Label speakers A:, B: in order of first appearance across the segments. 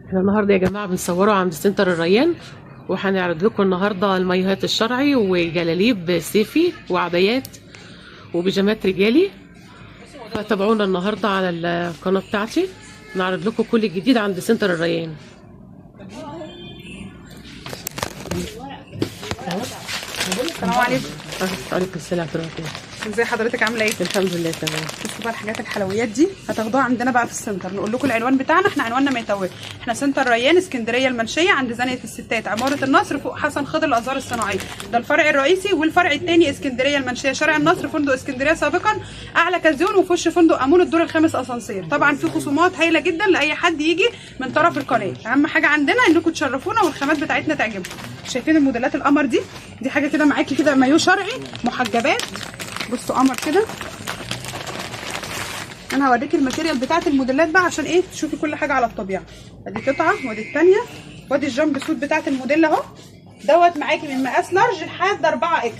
A: احنا النهارده يا جماعة بنصوره عند سنتر الريان، وهنعرض لكم النهارده المايوهات الشرعي وجلاليب صيفي وعبايات وبيجامات رجالي. فتابعونا النهارده على القناة بتاعتي، نعرض لكم كل الجديد عند سنتر الريان.
B: السلام عليكم.
A: وعليكم السلام ورحمة الله.
B: ازي حضرتك، عامله ايه؟
A: الحمد لله تمام.
B: بصوا بقى الحاجات الحلويات دي هتاخدوها عندنا بقى في السنتر. نقول لكم العنوان بتاعنا، احنا عنواننا ما يتوه، احنا سنتر ريان اسكندرية المنشيه عند زنقه الستات عمارة النصر فوق حسن خضر الازهار الصناعية. ده الفرع الرئيسي، والفرع الثاني اسكندرية المنشيه شارع النصر فندق اسكندرية سابقا اعلى كازيون وفي وش فندق امون الدور الخامس اسانسير. طبعا في خصومات هايلة جدا لاي حد يجي من طرف القناة. اهم حاجة عندنا انكم تشرفونا والخامات بتاعتنا تعجبكم. شايفين الموديلات القمر دي؟ دي حاجة كده معاكي كده مايو شرعي محجبات. بصوا قمر كده. انا هوريكي ال material بتاعت الموديلات بقى عشان ايه تشوفي كل حاجة على الطبيعة. ادي قطعه وادي الثانية وادي ال jumpsuit بتاعت الموديل اهو دوت معاكي من مقاس large لحد 4 X.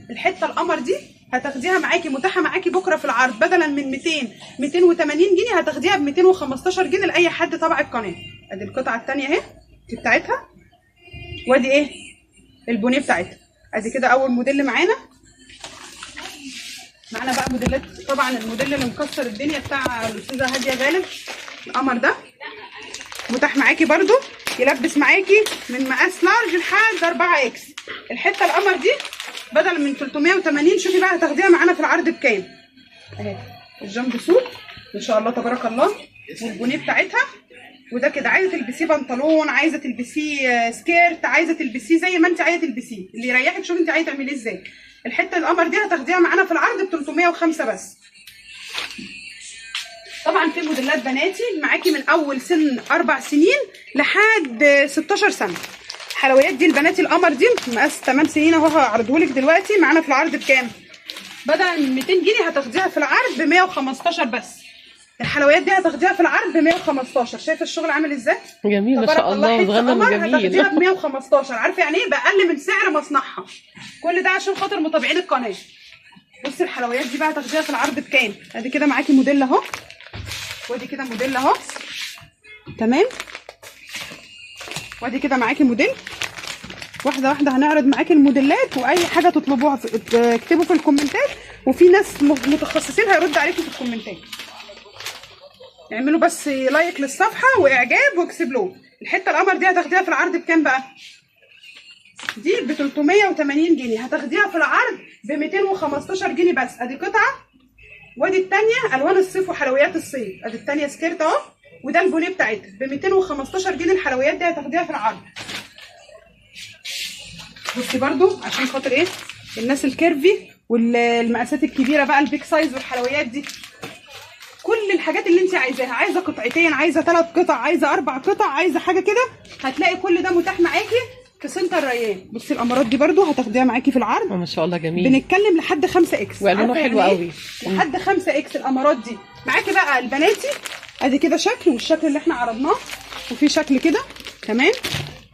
B: الحتة القمر دي هتاخديها معاكي متاحة معاكي بكره في العرض، بدلا من 280 جنيه هتاخديها ب 215 جنيه لاي حد تبع القناة. ادي القطعة الثانية اهي دي بتاعتها، وادي ايه البونيه بتاعتها. ادي كده اول موديل معانا. معانا بقى موديلات، طبعا الموديل اللي مكسر الدنيا بتاع الاستاذة هادية غالب القمر ده متاح معاكي برده، يلبس معاكي من مقاس large لحد 4 X. الحتة القمر دي بدل من 380 شوفي بقى هتاخديها معانا في العرض بكام. اهي ال jumpsuit ان شاء الله تبارك الله والبونيه بتاعتها. وده كده عايزه تلبسيه بنطلون، عايزه تلبسيه skirt، عايزه تلبسيه زي ما انت عايزه تلبسيه، اللي يريحك. شوفي انت عايزه تعمليه ازاي. الحتة القمر دي هتاخديها معانا في العرض ب 305 بس. طبعا في موديلات بناتي معاكي من اول سن 4 سنين لحد 16 سنة. الحلويات دي البناتي القمر دي مقاس 8 سنين اهو هعرضهولك دلوقتي معانا في العرض بكام؟ بدل من 200 جنيه هتاخديها في العرض ب 115 بس. الحلويات دي هتاخديها في العرض ب 115. شايفه الشغل عامل ازاي؟
A: جميل ما شاء الله، صغنن وجميل.
B: هتاخديها ب 115. عارفه يعني ايه؟ باقل من سعر مصنعها. كل ده عشان خاطر متابعين القناة. بصي الحلويات دي بقى هتاخديها في العرض بكام؟ ادي كده معاكي موديل اهو، وادي كده موديل اهو تمام، وادي كده معاكي موديل. واحدة واحدة هنعرض معاكي الموديلات، واي حاجة تطلبوها اكتبوا في الكومنتات، وفي ناس متخصصين هيرد عليكي في الكومنتات. اعملوا بس like للصفحه واعجاب و explore. الحتة القمر دي هتاخديها في العرض بكام بقى؟ دي ب 380 جنيه هتاخديها في العرض ب 215 جنيه بس. ادي قطعه وادي الثانية الوان الصيف وحلويات الصيف. ادي الثانية skirt اهو، وده البونيه بتاعتها ب 215 جنيه. الحلويات دي هتاخديها في العرض. بصي برده عشان خاطر ايه الناس ال curvy والمقاسات الكبيرة بقى ال big size والحلويات دي، كل الحاجات اللي انت عايزاها. عايزه قطعتين، عايزه 3 قطع، عايزه 4 قطع، عايزه حاجة كده، هتلاقي كل ده متاح معاكي في سنتر ريان. بصي القمرات دي برده هتاخديها معاكي في العرض
A: ما شاء الله جميل.
B: بنتكلم لحد 5 X،
A: والوانه حلوة قوي
B: لحد 5 X القمرات دي معاكي بقى البناتي. ادي كده شكل، والشكل اللي احنا عرضناه، وفي شكل كده تمام،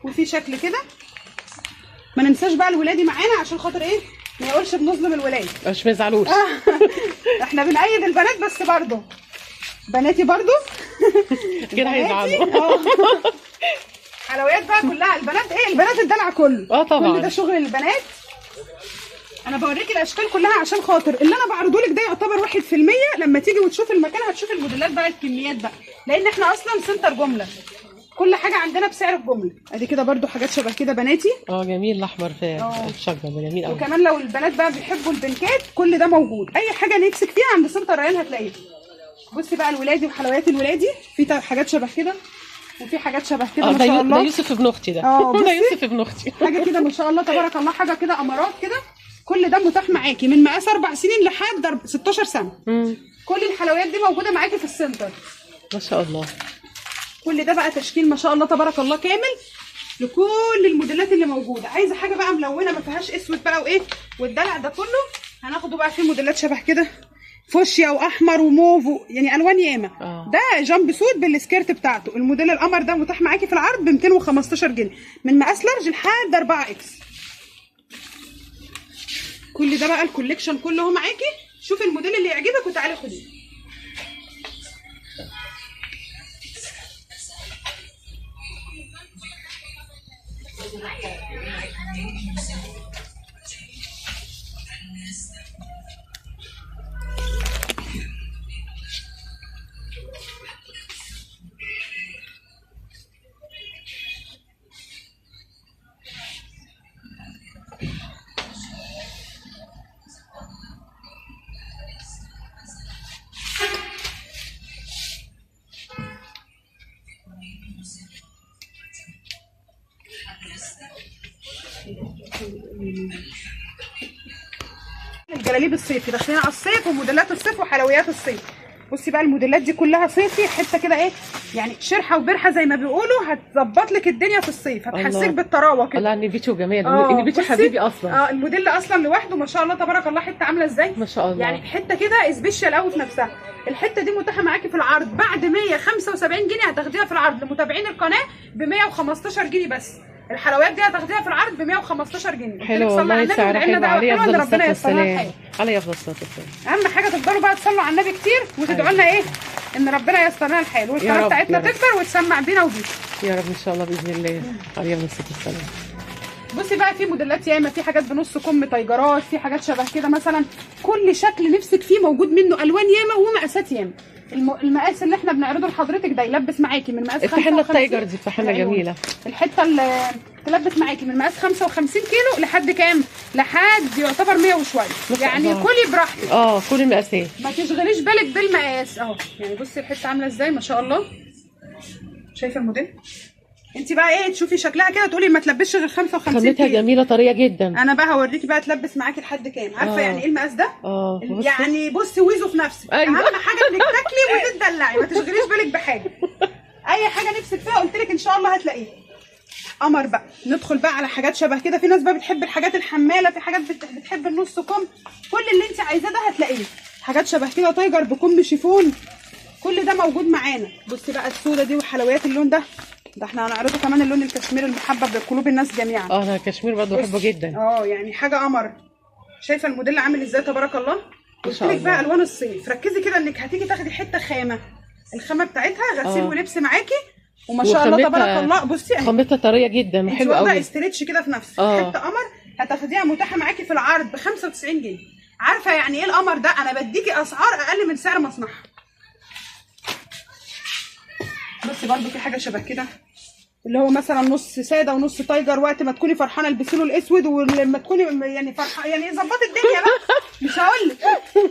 B: وفي شكل كده. ما ننساش بقى الولادي معانا عشان خاطر ايه ما يقولش بنظلم الولاد،
A: مش ما يزعلوش.
B: احنا بنأيد البنات بس برضه بناتي برضه
A: كده هيزعلوا.
B: حلويات بقى كلها البنات، ايه البنات الدلع كله.
A: طبعا
B: كل ده شغل البنات. انا بوريكي الاشكال كلها عشان خاطر اللي انا بعرضه لك ده يعتبر 1%. لما تيجي وتشوفي المكان هتشوفي الموديلات بقى الكميات بقى، لان احنا اصلا سنتر جملة، كل حاجة عندنا بسعر الجملة. ادي كده برضو حاجات شبه كده بناتي.
A: جميل الاحمر في الشجرة ده جميل قوي.
B: وكمان لو البنات بقى بيحبوا البنكات كل ده موجود. اي حاجة نفسك فيها عند سنتر ريان هتلاقيها. بصي بقى الولادي وحلويات الولادي، في حاجات شبه كده وفي حاجات شبه كده ما شاء الله.
A: ده يوسف ابن اختي ده. ده يوسف ابن اختي.
B: حاجة كده ما شاء الله تبارك الله، حاجة كده امارات كده. كل ده متاح معاكي من مقاس 4 سنين لحد 16 سنة. كل الحلويات دي موجودة معاكي في السنتر
A: ما شاء الله.
B: كل ده بقى تشكيل ما شاء الله تبارك الله كامل لكل الموديلات اللي موجودة. عايزه حاجة بقى ملونة ما فيهاش اسود بقى وايه والدلع ده كله، هناخده بقى في موديلات شبه كده فوشيا واحمر وموف يعني الوان ياما. ده jumpsuit بال skirt بتاعته. الموديل القمر ده متاح معاكي في العرض ب 215 جنيه من مقاس large لحد 4 X. كل ده بقى ال collection كله معاكي. شوفي الموديل اللي يعجبك وتعالي خديه. الجلاليب الصيفي، داخلين على الصيف وموديلات الصيف وحلويات الصيف. بصي بقى الموديلات دي كلها صيفي، حتة كده ايه يعني شرحه وبرحه زي ما بيقولوا، هتظبط لك الدنيا في الصيف، هتحسسك بالطراوه كده.
A: الله، النبيتي وجمال، النبيتي حبيبي اصلا.
B: الموديل اصلا لوحده ما شاء الله تبارك الله، حتة عامله ازاي
A: ما شاء الله،
B: يعني حتة كده special قوي في نفسها. الحتة دي متاحة معاكي في العرض بعد 175 جنيه، هتاخديها في العرض لمتابعين القناة ب 115 جنيه بس. الحلويات دي هتاخديها في العرض ب 115 جنيه.
A: حلو والله، سعرها حلو، عليه افضل الصلاة والسلام، عليه افضل الصلاة والسلام.
B: اهم حاجة تفضلوا بقى تصلوا على النبي كتير وتدعوا لنا ايه ان ربنا ييسر لنا الحال والقناة بتاعتنا تكبر وتسمع بينا وبيكم
A: يا رب ان شاء الله باذن الله، عليه افضل الصلاة والسلام.
B: بصي بقى في موديلات ياما، في حاجات بنص كم تايجرات، في حاجات شبه كده مثلا، كل شكل نفسك فيه موجود منه، الوان ياما ومقاسات ياما. المقاس اللي احنا بنعرضه لحضرتك ده يلبس معاكي من مقاس
A: 55. ال tiger دي افتحي جميلة،
B: الحتة اللي تلبس معاكي من مقاس 55 كيلو لحد كام؟ لحد يعتبر 100 وشوية، يعني كلي براحتك.
A: كل المقاسات،
B: ما تشغليش بالك بالمقاس اهو. يعني بصي الحتة عامله ازاي ما شاء الله، شايفه الموديل؟ انت بقى ايه تشوفي شكلها كده تقولي ما تلبسش غير 55.
A: خامتها جميلة طرية جدا.
B: انا بقى هوريكي بقى تلبس معاكي لحد كام. عارفه يعني ايه المقاس ده؟ يعني بصي ويزو في نفسك. أيوة. اهم حاجة انك تاكلي وتدلعي، ما تشغليش بالك بحاجة. اي حاجة نفسك فيها قلت لك ان شاء الله هتلاقيها. قمر بقى، ندخل بقى على حاجات شبه كده. في ناس بقى بتحب الحاجات الحماله، في حاجات بتحب النص كم، كل اللي انت عايزاه ده هتلاقيه. حاجات شبه كده tiger بكم شيفون، كل ده موجود معانا. بصي بقى السوده دي وحلويات اللون ده، ده احنا هنعرضه كمان، اللون الكشمير المحبب لقلوب الناس جميعا.
A: انا الكشمير برضه بحبه جدا.
B: يعني حاجة قمر. شايفه الموديل عامل ازاي تبارك الله؟ قلت لك بقى الوان الصيف، ركزي كده انك هتيجي تاخدي حتة خامة، الخامة بتاعتها غسيل ولبس معاكي وما شاء الله تبارك الله. بصي
A: خامتها طرية جدا وحلوه قوي،
B: stretch كده في نفسك. حتة قمر هتاخديها متاحة معاكي في العرض ب 95 جنيه. عارفه يعني ايه القمر ده؟ انا بديكي اسعار اقل من سعر مصنعها. بس برضو في حاجة شبه كده، اللي هو مثلا نص ساده ونص tiger، وقت ما تكوني فرحانة البسي له الاسود، ولما تكوني يعني فرحانة يعني ظبطي الدنيا بقى، مش هقول لك.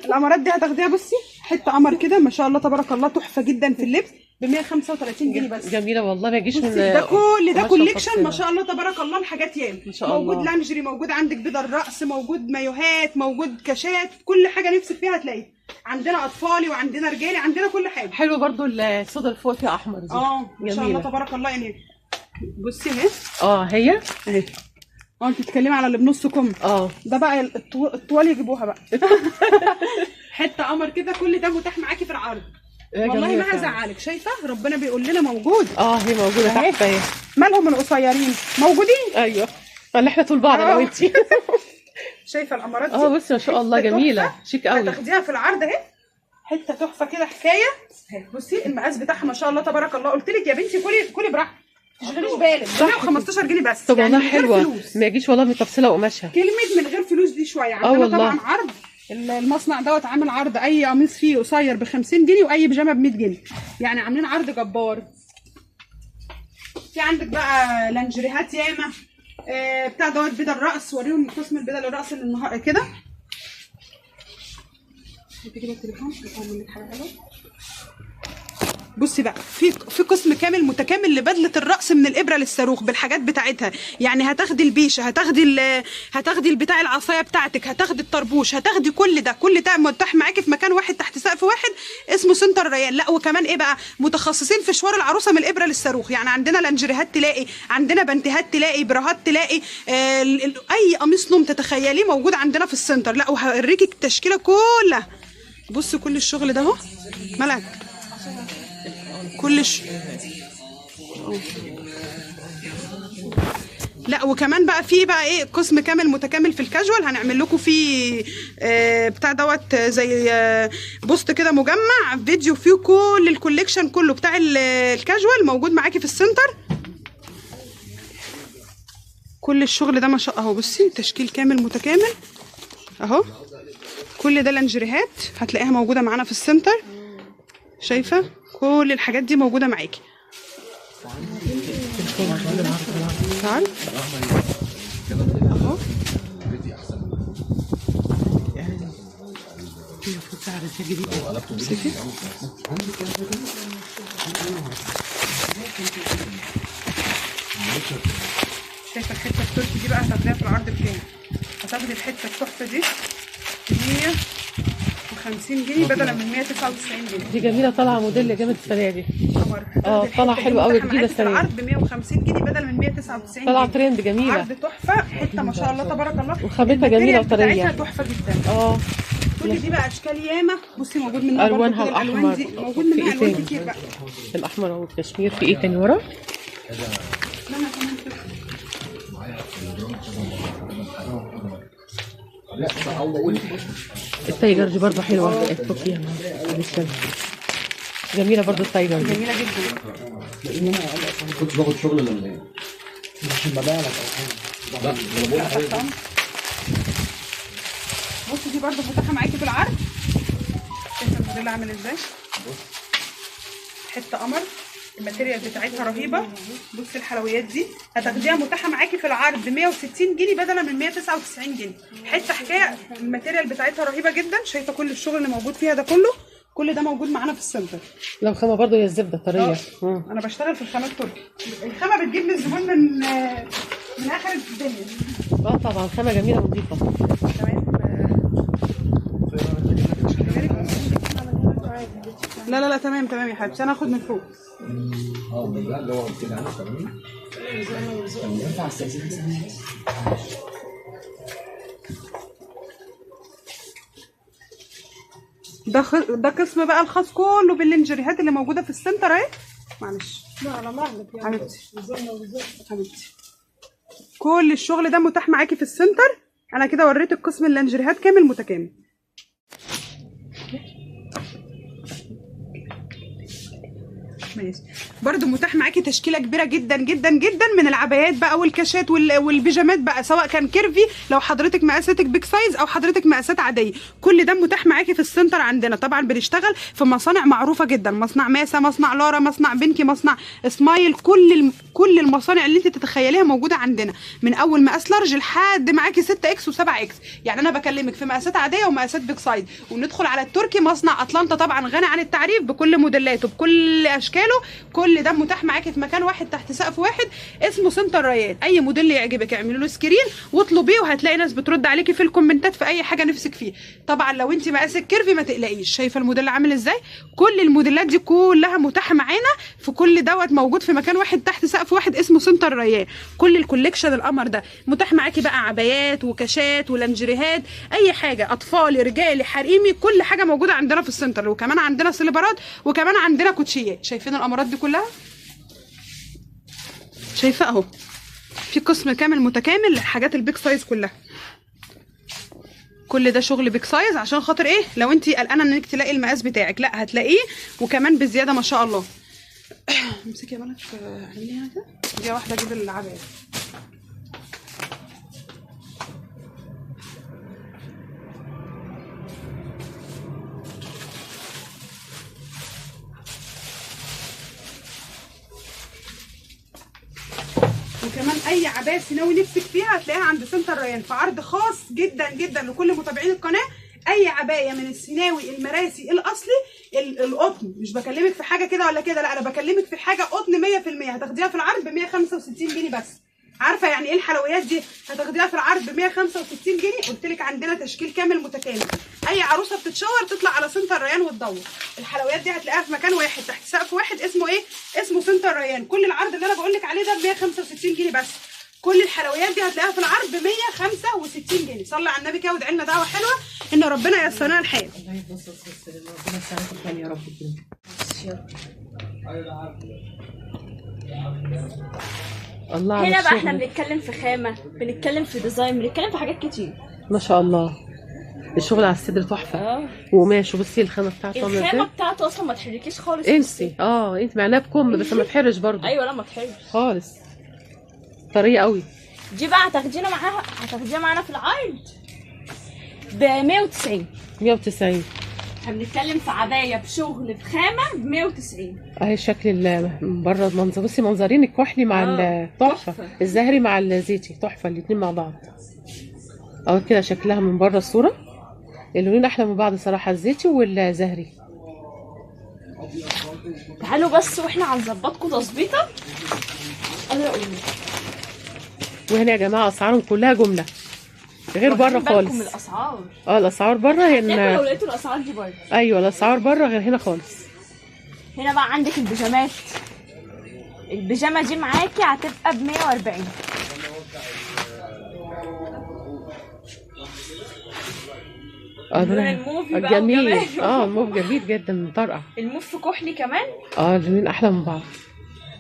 B: القمرات دي هتاخديها بصي حتة قمر كده ما شاء الله تبارك الله، تحفة جدا في اللبس ب 135 جنيه بس.
A: جميلة والله، ما يجيش من
B: ده كل ده collection ما شاء الله تبارك الله، الحاجات ياما
A: ما شاء الله.
B: موجود لانجري، موجود عندك بدل رقص، موجود مايوهات، موجود كاشات، كل حاجة نفسك فيها هتلاقيها. عندنا اطفالي وعندنا رجالي، عندنا كل حاجة.
A: حلو برضو الصدر اللي فوق فيها احمر دي.
B: ما شاء الله تبارك الله. يعني بصي اهي،
A: هي
B: اهي. انت بتتكلمي على اللي بنص كم. ده بقى الطوال يجيبوها بقى. حتة قمر كده، كل ده متاح معاكي في العرض. والله ما هزعلك، شايفه ربنا بيقول لنا موجود.
A: هي موجودة تحت اهي.
B: مالهم القصيرين موجودين؟
A: ايوه، اللي احنا طول بعض انا وانتي.
B: شايفه القمرات دي؟
A: بصي ما شاء الله جميلة، شيك قوي.
B: هتاخديها في العرض اهي، حتة تحفة كده حكاية اهي. بصي المقاس بتاعها ما شاء الله تبارك الله. قلت لك يا بنتي كلي كلي براحتك، ما تشغليش بالك. 115 جنيه بس.
A: طب والله حلوة، ما يجيش والله من تفصيله وقماشها.
B: كلمة من غير فلوس دي شوية. عندنا طبعا عرض المصنع دوت، عامل عرض اي قميص فيه قصير ب 50 جنيه واي بيجامه ب 100 جنيه، يعني عاملين عرض جبار. في عندك بقى لانجريهات ياما، بتاع دوت بدل رقص. وريهم قسم البدل الرقص اللي النهار كده. تجيب التليفون اعمل لك حاجة حلوة. بصي بقى في قسم كامل متكامل لبدله الرقص من الابره للصاروخ بالحاجات بتاعتها. يعني هتاخدي البيشه، هتاخدي البتاع العصاية بتاعتك، هتاخدي الطربوش، هتاخدي كل ده، كل ده متاح معاكي في مكان واحد تحت سقف واحد اسمه سنتر ريان. لا وكمان ايه بقى، متخصصين في شوار العروسة من الابره للصاروخ. يعني عندنا لانجريهات تلاقي، عندنا بنتهات تلاقي، براهات تلاقي، اي قميص نوم تتخيليه موجود عندنا في السنتر. لا وهوريكي التشكيلة كلها. بصي كل الشغل ده اهو ملك، كل لا وكمان بقى في بقى ايه قسم كامل متكامل في الكاجوال. هنعمل لكم فيه بتاع دوت زي post كده مجمع فيديو فيه كل ال collection كله بتاع الكاجوال موجود معاكي في السنتر. كل الشغل ده ما شاء الله اهو. بصي تشكيل كامل متكامل اهو. كل ده لانجريهات هتلاقيها موجودة معانا في السنتر. شايفه كل الحاجات دي موجودة معاكي. تعال اهو. شايفه الحتة التركي دي بقى هتاخديها في العرض بكام؟ هتاخدي الحتة التحفة دي 150 جنيه بدلا من 199 جنيه.
A: دي جميلة، طالعه موديل جامد السنة دي. طالعه حلوة قوي، جديدة السنة دي.
B: العرض ب 150 جنيه بدل من 199 جنيه.
A: طالعه ترند جميلة،
B: عرض تحفة، حتة ما شاء الله تبارك الله،
A: وخامتها جميلة وطريه،
B: تحفة جدا. كل دي بقى اشكال ياما. بصي موجود منها
A: الوانها الاحمر،
B: موجود منها الوان كتير بقى،
A: الاحمر والكشمير. في ايه تاني ورا؟ ال tiger دي برضه حلوة، التركية جميلة برضه. ال tiger دي
B: جميلة جدا.
C: كنت باخد شغل ولا ايه؟
D: مش ببيع لك او حاجة.
B: بصي دي برضه متاحة معاكي في العرض. شايفه الموديل عامل ازاي؟ حتة قمر، ال material بتاعتها رهيبة. بصي الحلويات دي هتاخديها متاحة معاكي في العرض 160 جنيه بدلا من 199 جنيه. حتة حكاية، ال material بتاعتها رهيبة جدا. شايفه كل الشغل اللي موجود فيها ده كله، كل ده موجود معانا في السنتر.
A: لو خامة برضه هي الزبدة طرية.
B: انا بشتغل في الخامات التركي. الخامة بتجيب لي الزبون من اخر الدنيا.
A: طبعا خامة جميلة ونظيفه.
B: تمام. لا لا لا تمام تمام يا حبيبتي، انا هاخد من فوق.
C: ده اللي هو كده تمام. ينفع استاذن؟
B: ده قسم بقى الخاص كله باللينجريهات اللي موجودة في السنتر اهي. معلش
E: لا على مهلك يعني
B: حبيبتي حبيبتي، كل الشغل ده متاح معاكي في السنتر. انا كده وريتك قسم اللانجريهات كامل متكامل. ماشي. برده متاح معاكي تشكيله كبيرة جدا جدا جدا من العبايات بقى والكاشات والبيجامات بقى، سواء كان curvy لو حضرتك مقاساتك big size او حضرتك مقاسات عادية، كل ده متاح معاكي في السنتر عندنا. طبعا بنشتغل في مصانع معروفة جدا، مصنع ماسه، مصنع لارا، مصنع بنكي، مصنع اسمايل، كل المصانع اللي انت تتخيليها موجودة عندنا، من اول مقاس large لحد معاكي 6 X و7 X. يعني انا بكلمك في مقاسات عادية ومقاسات big size. وندخل على التركي، مصنع اطلانتا طبعا غني عن التعريف بكل موديلاته بكل اشكاله، كل ده متاح معاكي في مكان واحد تحت سقف واحد اسمه سنتر ريان. اي موديل يعجبك اعملي له screen واطلبيه، وهتلاقي ناس بترد عليكي في الكومنتات في اي حاجة نفسك فيه. طبعا لو انت مقاسك curvy ما تقلقيش، شايفه الموديل عامل ازاي؟ كل الموديلات دي كلها متاحة معانا في كل دوت، موجود في مكان واحد تحت سقف واحد اسمه سنتر ريان. كل ال collection القمر ده متاح معاكي بقى، عبايات وكاشات ولانجريهات، اي حاجة، اطفالي رجالي حريمي، كل حاجة موجودة عندنا في السنتر. وكمان عندنا سليبرات وكمان عندنا كوتشيات. شايفين الامارات دي كلها؟ شايفه اهو، في قسم كامل متكامل للحاجات ال big size كلها. كل ده شغل big size عشان خاطر ايه؟ لو انت قلقانة انك تلاقي المقاس بتاعك، لا هتلاقيه وكمان بزيادة ما شاء الله. امسكي يا بنات، اعمليها كده، دي واحدة اجيب العباية. وكمان اي عباية سيناوي نفسك فيها هتلاقيها عند سنتر ريان في عرض خاص جدا جدا لكل متابعين القناة. اي عباية من السيناوي المراسي الاصلي القطن، مش بكلمك في حاجة كده ولا كده، لا انا بكلمك في حاجة قطن 100%، هتاخديها في العرض ب 165 جنيه بس. عارفه يعني ايه الحلويات دي؟ هتاخديها في العرض ب 165 جنيه. قلت لك عندنا تشكيل كامل متكامل. اي عروسه بتتشاور تطلع على سنتر ريان وتدور. الحلويات دي هتلاقيها في مكان واحد تحت سقف واحد اسمه ايه؟ اسمه سنتر ريان. كل العرض اللي انا بقول لك عليه ده ب 165 جنيه بس. كل الحلويات دي هتلاقيها في العرض ب 165 جنيه. صلي على النبي كده وادعي لنا دعوه حلوة ان ربنا ييسر لنا الحال.
A: الله يبارك فيك، ربنا يسعدك يا رب. الله.
F: هنا بقى احنا بنتكلم في خامة، بنتكلم في design، بنتكلم في حاجات كتير
A: ما شاء الله. الشغل على الصدر تحفة. وقماش، وبصي الخامة بتاعته عامله ازاي.
F: الخامة بتاعته اصلا ما تحركيش خالص.
A: انسي انت معناها بكم بس ما تحرش برضه.
F: ايوه لا ما تحرش
A: خالص، طرية قوي.
F: دي بقى هتاخدينا معاها، هتاخديها معانا في العرض ب 190.
A: 190.
F: احنا بنتكلم في عباية بشغل بخامه ب 190.
A: اهي شكل من بره المنظر. بصي منظرين، الكحلي مع التحفة، الزهري مع الزيتي، تحفة الاثنين مع بعض. اهو كده شكلها من بره الصورة. اللونين احلى من بعض صراحة، الزيتي والزهري.
F: تعالوا بس واحنا هنظبطكم تظبيطه. انا اقول
A: وهنا يا جماعة اسعارهم كلها جملة، غير بره خالص.
F: من الاسعار
A: الاسعار بره هنا
F: لو لقيتوا الاسعار دي بره.
A: ايوه الاسعار بره غير هنا خالص.
F: هنا بقى عندك البيجامات. البيجامه دي معاكي هتبقى ب 140.
A: اللون
F: الموف بقى
A: جميل. الموف جميل جدا، مطرقع.
F: الموف في كحلي كمان.
A: اللونين احلى من بعض،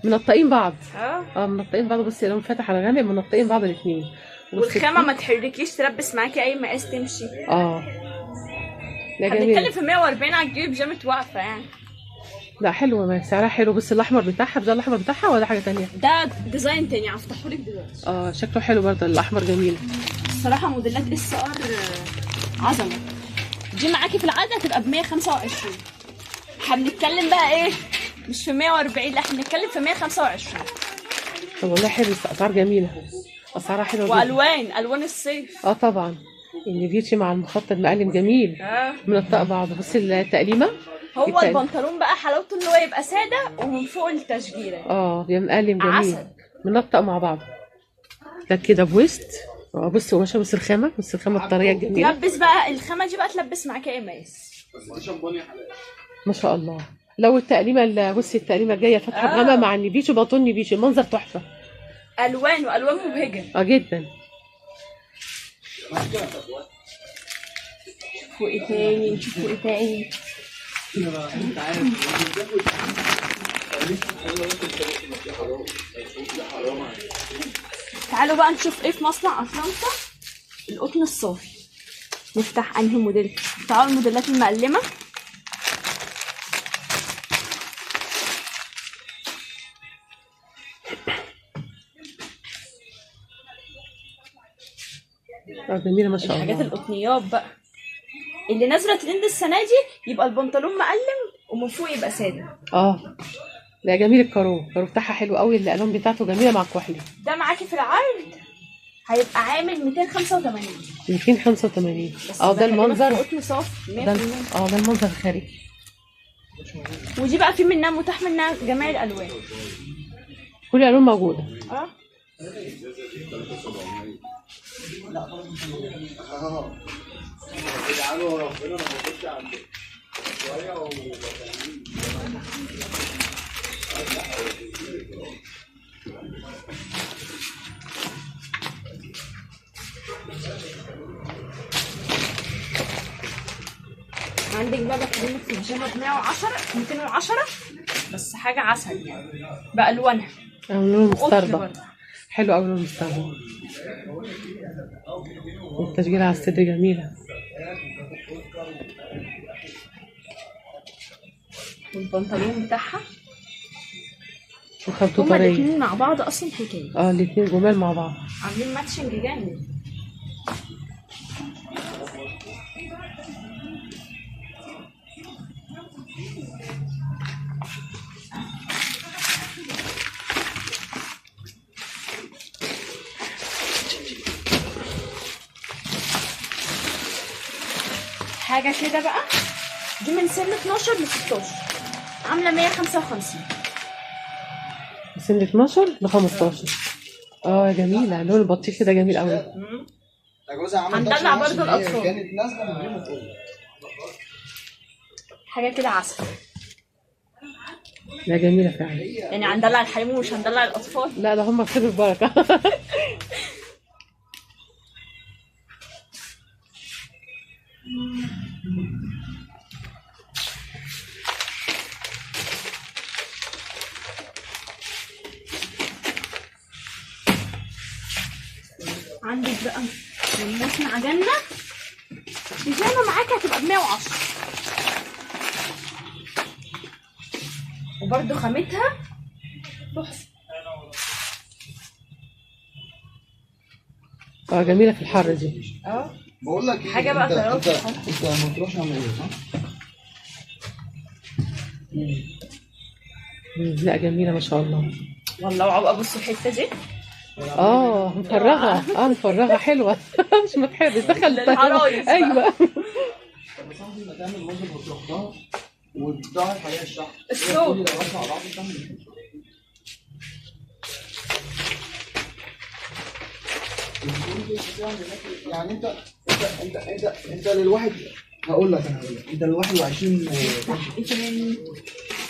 A: منطقين بعض. منطقين بعض. بصي لون فاتح على غامق، منطقين بعض الاثنين.
F: والخامه ما تحركيش، تلبس معاكي اي مقاس تمشي.
A: لا جميل.
F: بنتكلم في 140 هتجيبي بيجامه واقفة يعني.
A: لا حلوة، ما سعرها حلو. بصي الاحمر بتاعها، ده الاحمر بتاعها ولا حاجة ثانية؟
F: ده design ثاني هفتحهولك دلوقتي.
A: شكله حلو برضه، الاحمر جميل
F: الصراحة. موديلات SR عظمه. دي معاكي في العادة هتبقى ب 125. احنا بنتكلم بقى ايه، مش في 140، لا احنا بنتكلم في 125.
A: طب والله حلو، اسعار جميلة، اسعارها حلوة جدا.
F: والوان، الوان الصيف.
A: طبعا النبيتي مع المخطط مقلم جميل. منطق بعض. بصي التقليمه،
F: هو البنطلون بقى حلاوته ان هو يبقى ساده ومن فوق التشجيره.
A: بيبقى مقلم جميل، عسل، منطق مع بعض. ده كده بويست. بصي قماشة، بصي الخامة، بصي الخامة الطريه الجميلة.
F: تلبس بقى الخامة دي بقى، تلبس معاكي اي مقاس
A: ما شاء الله. لو التقليمه، بصي التقليمه الجاية فاتحة بغامه مع النبيتي وبنطلون نبيتي، المنظر تحفة.
F: الوان، والوان مبهجه
A: جدا.
F: شوفوا ايه تاني، شوفوا ايه تاني. تعالوا بقى نشوف ايه في مصنع اطلنطا. القطن الصافي. نفتح انهي موديل؟ تعالوا الموديلات المقلمه.
A: جميلة ما شاء الله.
F: الحاجات القطنيات بقى اللي نازله ترند السنة دي، يبقى البنطلون مقلم ومن فوق يبقى ساده.
A: لا جميل. الكارو، الكارو بتاعها حلو قوي، الالوان بتاعته جميلة مع الكحلي.
F: ده معاكي في العرض هيبقى عامل 285.
A: 285. ده المنظر
F: قطن صافي 100%.
A: ده المنظر الخارجي.
F: ودي بقى في منها، متاح منها جميع الالوان،
A: كل الالوان موجودة.
F: عندك بقى بكلمك في بيجامه ب 110 210 بس، حاجة عسل يعني بالوانها.
A: لون مستردة حلو قوي، لون مستردة. والتشجيره على الصدر جميلة.
F: والبنطلون بتاعها
A: وخامته
F: هما
A: طرية.
F: الاثنين مع بعض اصلا حكاية.
A: الاثنين جمال مع بعض،
F: عاملين matching جامد. حاجة كده بقى، دي من سن 12 ل 16، عامله 155.
A: سن 12 ل 15. جميلة. لون البطيخ ده جميل قوي.
F: هندلع برضو الاطفال.
D: كانت نازله من غير ما تقول.
F: حاجة كده عسل.
A: لا جميلة فعلا.
F: يعني هندلع الحريم ومش هندلع الاطفال.
A: لا ده هم خير البركة.
F: عندك بقى من مصنع جنة بيجامة معاك هتبقى ب110، وبرده خامتها تحفة.
A: اه جميلة في الحر دي.
B: اه
D: بقول لك ايه،
F: حاجة بقى
D: انت انت ما تروحش عامل ايه صح؟
A: لا جميلة ما شاء الله
F: والله. وعبقى بصوا الحتة دي
A: اه مفرغة، اه مفرغة حلوة. مش متحرش دخل
F: للعرايس.
A: ايوه.
D: طب يا صاحبي ما تعمل موديل وتروح لها وتضاعف عليها الشحن.
F: الصوت
D: يعني انت انت انت انت للواحد، هقول لك انا، هقول لك انت لل 21.
F: ايه كمان؟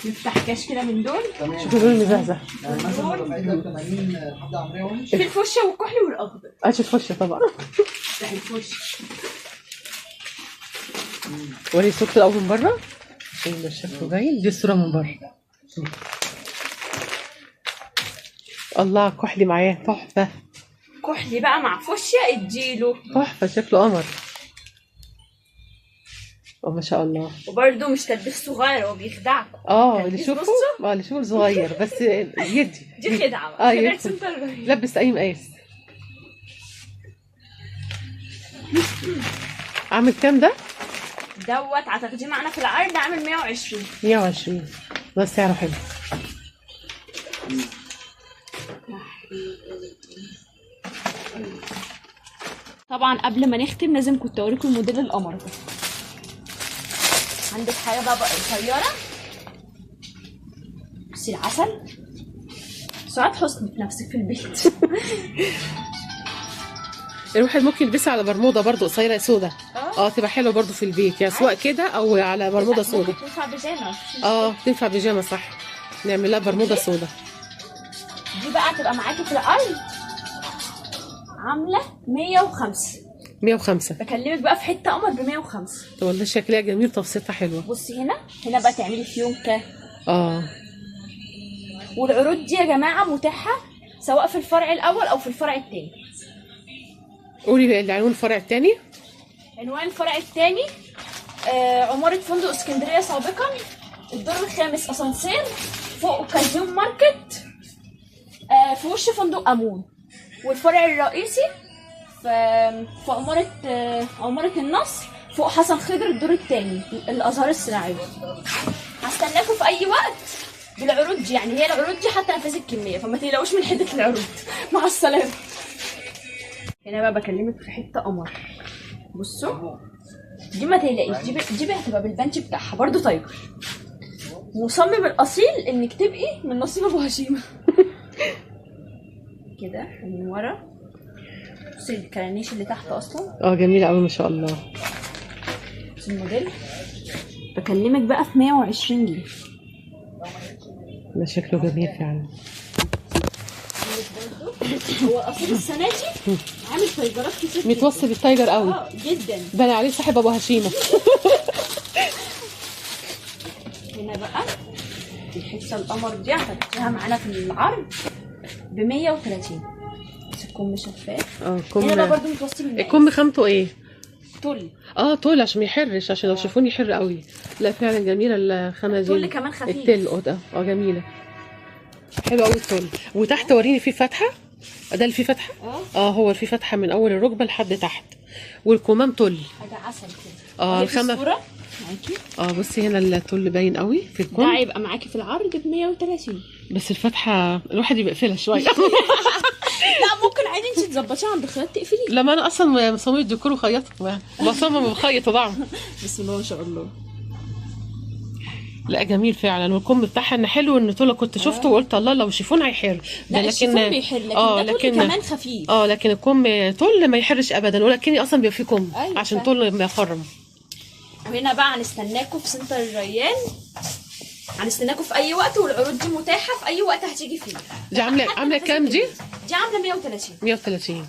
F: نفتح كاش كده من دول.
A: شوفوا لون المزهزه.
D: يعني مثلا لو لك 80 حد عمرية وحش
F: في الفوشيا والكحلي والاخضر.
A: اشوف الفوشيا طبعا.
F: افتح الفوشيا.
A: وري صورة الاول من بره عشان يبقى شكله باين. دي الصورة من بره. الله كحلي معاه تحفة.
F: كحلي بقى مع فوشيا اديله
A: تحفة، شكله قمر. ما شاء الله.
F: وبرده مش تلبيس صغير، هو بيخدعكم.
A: اه اللي شوفه، اللي شوفه صغير بس يدي.
F: دي خدعه بقى.
A: لبس اي مقاس. عامل كام ده؟
F: دوت هتاخديه معانا في العرض عامل 120.
A: 120 بس سعره حلو.
F: طبعا قبل ما نختم لازم كنت اوريكم الموديل القمر ده. عندك حاجة بقى قصيرة، بصي العسل، سعاد حسني في نفسك في البيت.
A: الواحد ممكن يلبسها على برموده برضو قصيرة سودا. تبقى حلوة برضو في البيت، يعني سواء كده او على برموده سودا.
F: تنفع بيجامه.
A: تنفع بيجامه صح، نعمل لها برموده سودا.
F: دي بقى تبقى معاكي في الارض عامله 105.
A: 105.
F: بكلمك بقى في حتة قمر ب 105.
A: طب والله شكلها جميل، تفصيلتها حلوة.
F: بصي هنا، هنا بقى تعملي فيونكه. والعروض دي يا جماعة متاحة سواء في الفرع الاول او في الفرع الثاني.
A: قولي العنوان الفرع الثاني.
F: عنوان الفرع الثاني عمارة فندق اسكندرية سابقا، الدور الخامس، اسانسير فوق كازيوم ماركت، في وش فندق امون. والفرع الرئيسي في عمارة النصر فوق حسن خضر، الدور الثاني، الازهار الصناعية. هستناكم في اي وقت بالعروض دي، يعني هي العروض دي حتى نفاذ الكمية، فما تقلقوش من حده العروض. مع السلامة. هنا بقى بكلمك في حتة قمر. بصوا دي ما تقلقيش، دي هتبقى بالبنش بتاعها برده tiger. مصمم الاصيل انك تبقي من نصيب ابو هشيمه. كده من ورا. بصي الكرانيش اللي تحت اصلا.
A: جميلة قوي ما شاء الله.
F: بصي الموديل، بكلمك بقى في 120 جنيه.
A: ده شكله جميل فعلا.
F: هو اصلا السنة دي عامل تايجرات كتير،
A: متوصي بال tiger قوي.
F: جدا،
A: بنى عليه صاحب ابو هشيمه.
F: هنا بقى الحتة القمر دي هتاخديها معانا في العرض ب 130. بس الكم شفاف.
A: الكم
F: هنا بقى برده متوصي بالمقاس.
A: الكم خامته ايه؟
F: تل.
A: تل عشان ما يحرش، عشان لو شافوني يحر قوي. لا فعلا جميلة الخامة دي.
F: تل كمان خفيف.
A: التل جميلة، حلو قوي التل. وتحت وريني فيه فتحه، ده اللي فيه فتحه. هو فيه فتحه من اول الركبة لحد تحت، والكمام تل.
F: حاجة عسل كده.
A: الخامة معاكي. بصي هنا التل باين قوي في الكم.
F: ده هيبقى معاكي في العرض ب 130.
A: بس الفتحة الواحد يبقى يقفلها شوية.
F: لا ممكن عادي انت تظبطيها عند خياط تقفلي.
A: لما انا اصلا مصممه ديكور وخياطه، بصمم وبخيط وبعمل.
F: بسم الله ما شاء الله.
A: لا جميل فعلا، والكم بتاعها ان حلو، ان طول كنت شفته وقلت الله لو شيفون هيحر.
F: ده لكن الشيفون بيحر، لكن ده لكن كمان خفيف.
A: لكن الكم طول ما يحرش ابدا، ولكن اصلا بيبقى فيه كم. أيوة عشان طول ما يخرم.
F: وهنا بقى هنستناكم في سنتر الريان، هنستناكم في اي وقت، والعروض دي متاحة في اي وقت هتيجي فيه.
A: دي عامله كام دي؟
F: دي عامله 130.
A: 130.